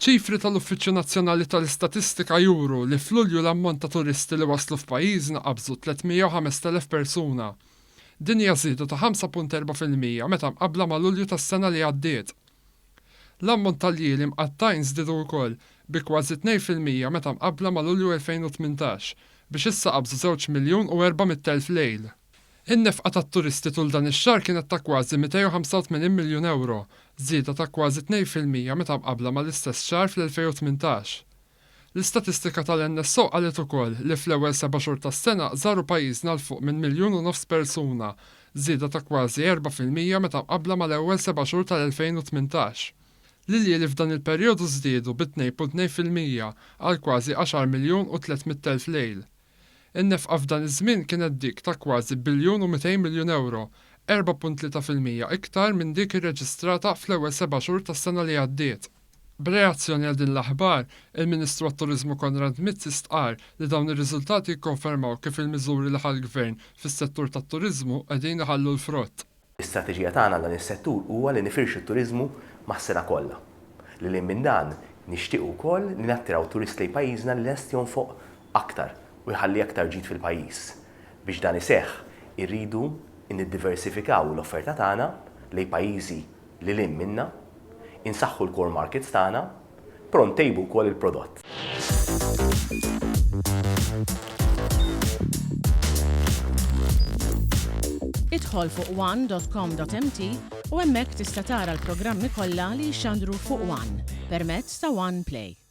Ċifri tal-Uffiċċju Nazzjonali tal-Istatistika juru li f'Lulju l-ammont ta' turisti li waslu f'pajjiżna qabżu 305,000 persuna. Din hija żieda ta' 5.4% meta mqabbla ma' Lulju tas-sena li għaddiet. L-ammont ta' ljieli mqattgħin żdiedu wkoll bi kważi 2% meta mqabbla ma' Lulju 2018, biex issa qabżu żewġ miljun u 400,000 lejl. In-nefqa tat-turisti tul dan ix-xahar kienet ta' kważi 285 miljun ewro, żieda ta' kważi 2% meta mqabbla mal-istess xahar fl-2018. L-istatistika tal-NSO qalet ukoll li fl-ewwel seba' xhur tas-sena żaru pajjiżna 'l fuq minn miljun u nofs persuna, żieda ta' kważi 4% meta mqabbla mal-ewwel seba' xhur tal-2018. L-iljieli f'dan il-perjodu żdiedu bi 2.2% għal kważi għaxar miljun u 300,000 lejl. In-nefqa f'dan iż-żmien kienet dik ta' kważi biljun u 200 miljun ewro, 4.3% iktar minn dik irreġistrata fl-ewwel seba' xhur tas-sena li għaddiet. B'reazzjoni għal din l-aħbar, il-Ministru għat-Turiżmu Konrad Mizzi stqarr li dawn ir-riżultati jikkonfermaw kif il-miżuri li ħa l-Gvern fis-settur tat-turiżmu qegħdin iħallu l-frott. L-istrateġija tagħna għal dan is-settur huwa li nifirxu t-turiżmu mas-sena kollha. Lil hinn minn dan, nixtiequ wkoll li nattiraw turist lejn pajjiżna li lest jonfoq aktar u jħalli aktar ġid fil-pajjiż. Biex dan iseħħ, irridu niddiversifikaw l-offerta tagħna lejn pajjiżi lil hinn minna, insaħħu l-core markets tagħna, però ntejbu wkoll il-prodott. Idħol fuq one.com.mt u hemmhekk tista' tara l-programmi kollha li jixxandru fuq One permezz ta' One Play.